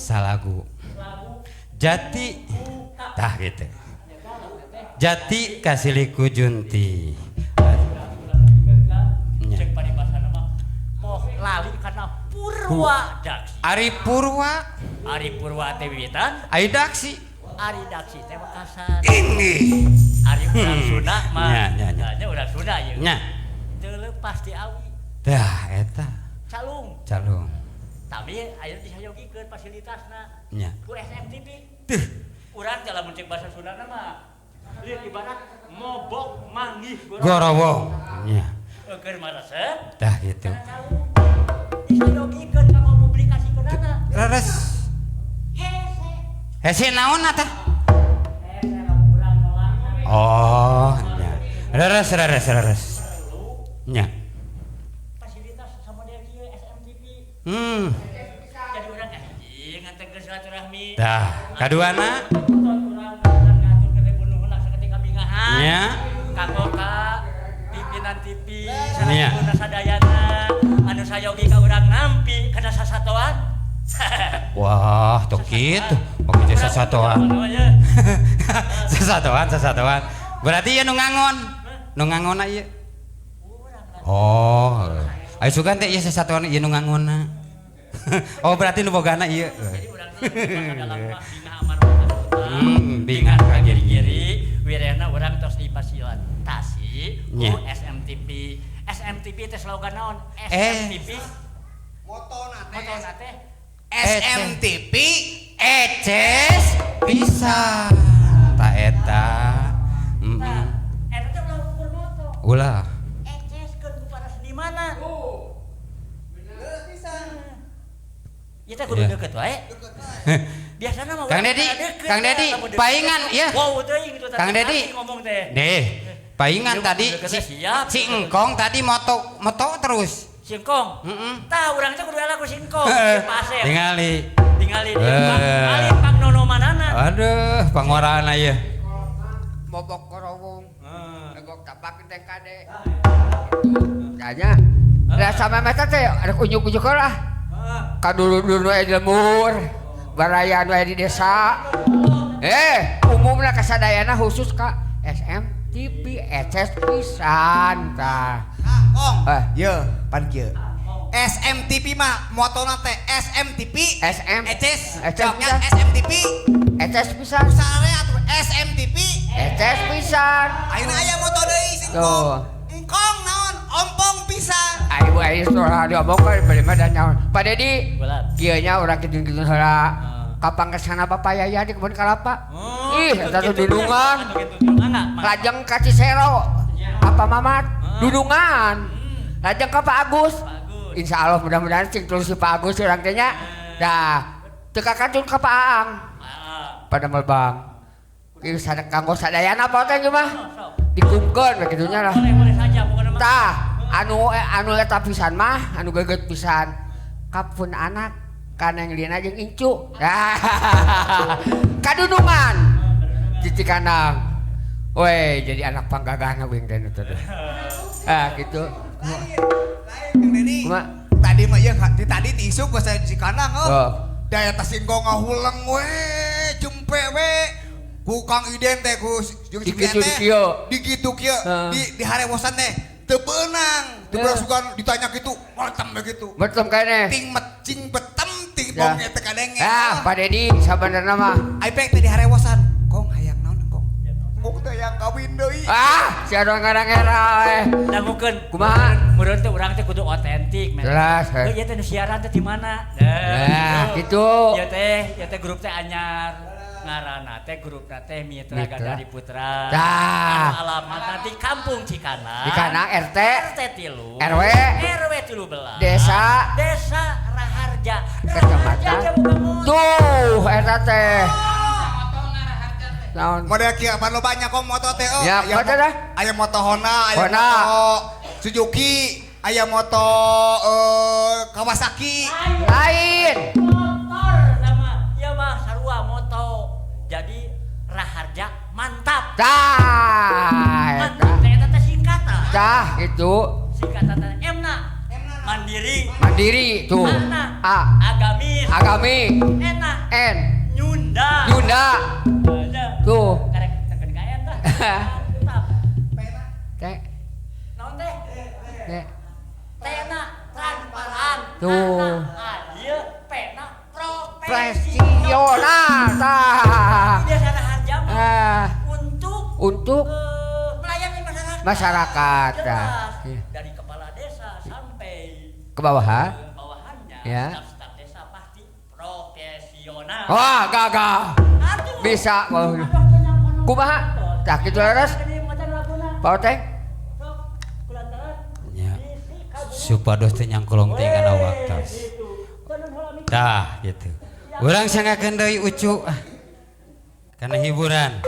Salagu jati tah gitu jati kasiliku junti cek paribasana mah moh lali kana purwa daksi ari purwa ari purwa teh wiwitan ari daksi ari daksi teh wekasan ini ari urang Sunda mah nya nya urang Sunda ieu nya teu leupas di awi tah eta calung calung tapi aya disayogikeun fasilitasna nya ku SMTV teuh urang teh lamun cek bahasa Sundana mah lieur ibarat mobok manggih gorowong nya keur maresep tah kitu disayogikeun kanggo publikasikeunana leres hese hese naon tah hese lamun urang nolak oh nya leres leres leres nya fasilitas samodel kieu SMTV jadi urang anjing ngantekeun silaturahmi tah kaduana urang ngaturkeun ribu nuhun saketik kabingahan nya kanggo ka pimpinan TV nya salakuna sadayana anu sayogi ka urang nampi kana sasatoan. Wah tok kitu pake teh sasatoan. Sasatoan sasatoan berarti ieu nu ngangon nu ngangonna ieu. Oh ayo sugan teh ieu sasatoan ieu nu ngangonna. Oh berarti nu bogana ieu. Jadi urang teh Bingah ka giri-giri wirehna urang tos difasilitasi ku SMTV. SMTV teh slogan naon? SMTV motona teh SMTV eces bisa ta eta. Eta teh ulah ukur moto. Ulah. Eces keun ku para senimanna. Oh. Bener pisan. Ieu teh kudu deukeut wae. Biasana mah Kang Dedi, Kang Dedi, paingan ya. Wow teuing itu tadi. Kang Dedi ngomong teh. Deh, paingan tadi si Engkong tadi moto moto terus. Si Engkong? Heeh. Tah urang teh kudu lagu si Engkong, si Pasir. Tingali. Tingali di pang pang nono manana. Aduh, pangorana ieu. Mobok korowong. Legok tapak teh kade. Tanya. Da samemeh teh rek unjuk-unjuk lah. Ka dulur-dulur aya di lembur, baraya anu aya di desa. Umumna kasadayana khusus ka SMTV eces pisan tah. Kong. Ye, pan kieu. SMTV mah motona teh SMTV SM eces. Eces Jawabnya pisan. SMTV. Eces pisan. Sare atuh SMTV. Eces pisan. Ayeuna aya moto deui sing Tuh. Engkong naon? Ompong pisan. Ayo bu ayo soal diomongkeun bari mah da nyaon. Pak Dedi, Bulat. kieu nya urang kitu-kitu heula. Kapang kesana Bapak Yaya di kebun kalapa. Ih, eta tuh dudungan. Lajeng ka Cisero. Apa Mamat? Dudungan. Lajeng ka Pak Agus. Insya Allah mudah-mudahan sing terus si Pak Agus urang teh nya. Dah, teu kakantun ka Pak Aang. Pada melbang. Ieu kanggo sadayana apa teh mah? Dikumkeun we kitu nya lah. Boleh saja pokokna mah. Tah, anu eta pisan mah, anu geget pisan. Kapun anak kaneng lina jeung incu. Kadunungan. Cici kandang. Weh, jadi anak panggagahna uing teh nu teh. Ah, gitu. Lain, Kang Dedi. Kumaha? Tadi mah ieu di tadi ti isuk geus aya di Cikandang oh. Oh. Da eta singkong ngahuleng we, jempe we. Ku Kang Iden teh ku jeung si Dikitu teh. dikieu. Dikitu kieu, Heeh. di harewosan teh teu beunang. Teu beunang sugan ditanya kitu, mertem we kitu. Betul kene. Ting mecing betem ting Ya. bong teh kadenge. Ah, Pak Dedi sabenerna mah. Ai pek teh di harewosan. Kong hayang naon kong? Kong teh hayang kawin deui. Ah, si anu ngarang-era eh. Dangukeun. Kumaha? Meureun teh urang teh kudu otentik men. Jelas, Heuh, ieu teh nu siaran teh di mana? Nah, gitu. Ieu teh grup teh anyar. Ngaranna teh grupna teh Mitra Mitra. Gandari Putra. Tah. Anu alamatna di Kampung Cikanang. Cikanang, RT. RT 3. RW. RW 13. Desa. Desa Raharja. Kecamatan. Raharja teh bukan motor. Tuh, eta teh. Naon? Model kieu pan loba nya kong moto teh oh. Ya, Aya moto dah. Aya moto Honda, aya Honda. moto Suzuki, aya moto Kawasaki. Lain. Motor sama ieu mah sarua moto. Jadi Raharja mantap. Tah, eta. Mantap teh eta teh singkatan. Tah, gitu. Singkatan teh M-na. Mandiri. Mandiri tuh. A-na. A. Agamis. Agami. N-na. N. Nyunda. Nyunda. Aja. Tuh. Karek teken ka N tah. Mantap. T. Naon teh? T. T-na transparan. Tuh. A-na adil, P-na profesional. Profesional. Tah. Desa Raharja mah Ah, untuk untuk melayani masyarakat. masyarakat. Tah. Jelas. Iya. Dari kepala desa sampai Ke bawah. ke bawahannya, Ya. staf-staf desa pasti profesional. Wah, gagah. Aduh. Bisa. Kumaha? Tah kitu leres. Pak Oteng. Nya. Supados teh nyangkolong teh kana waktos. Tah gitu. Urang sanggakeun deui ucu ah. Kana hiburan.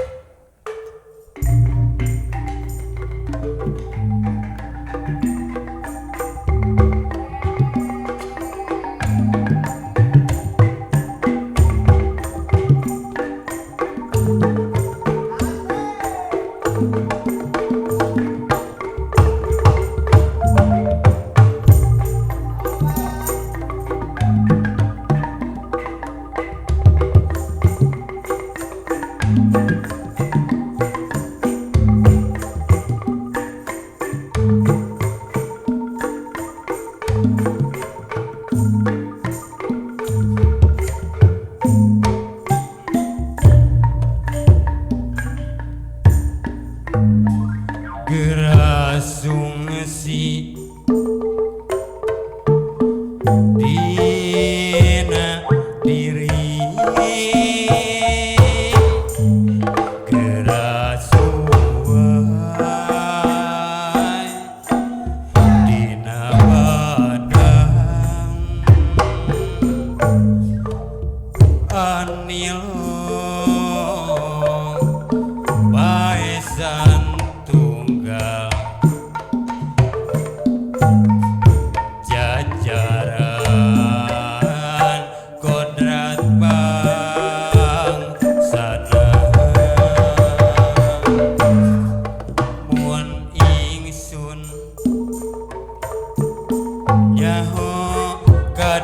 Gerasungsi dina diri gerasuai dina badan anilong paesan tunggal jajaran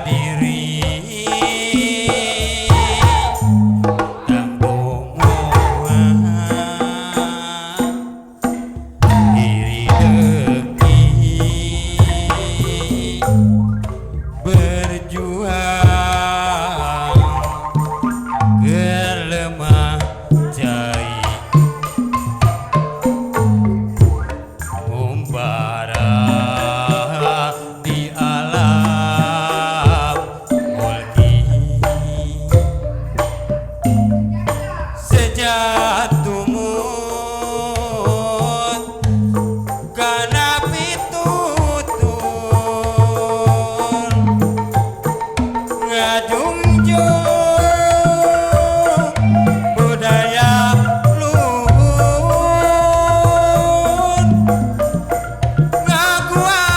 diri tanggungan diri deki berjuang kelemah cai membara di alam mulki sejak tumut kana pitutur ngajungjung budaya luhur ngakuan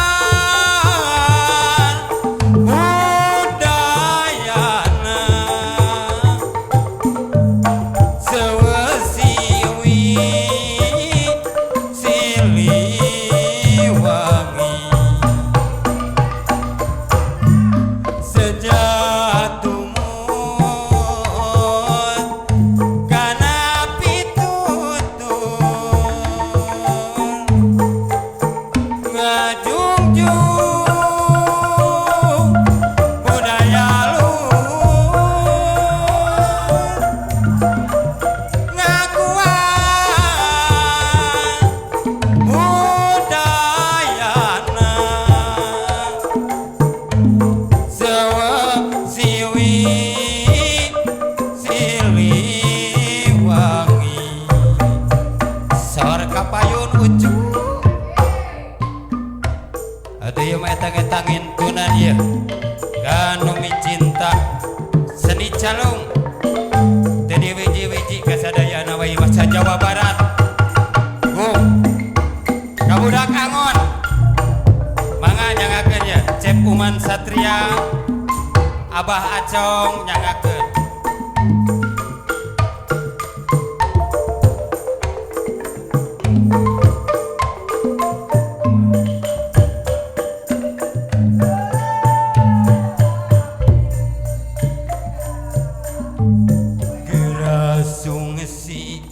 budayana sewesiwi Siliwangi sejak tumut kana pitutur ngajungjung budaya luhur ngakuan budayana sewesiwi Siliwangi sor kapayun ucu atuh ieu mah etang-etang intunan ieu kanu micinta seni calung teu diwiji-wiji kasadayana we masa Jawa Barat. Gung kabudak angon mangga nyangakeun ya Cep Uman Satria Abah Acong nyangakeun. Gerasung si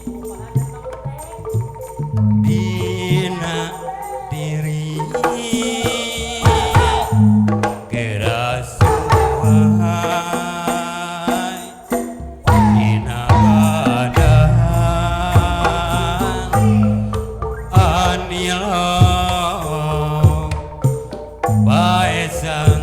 dina diri gerasung dina badan anilo baesa.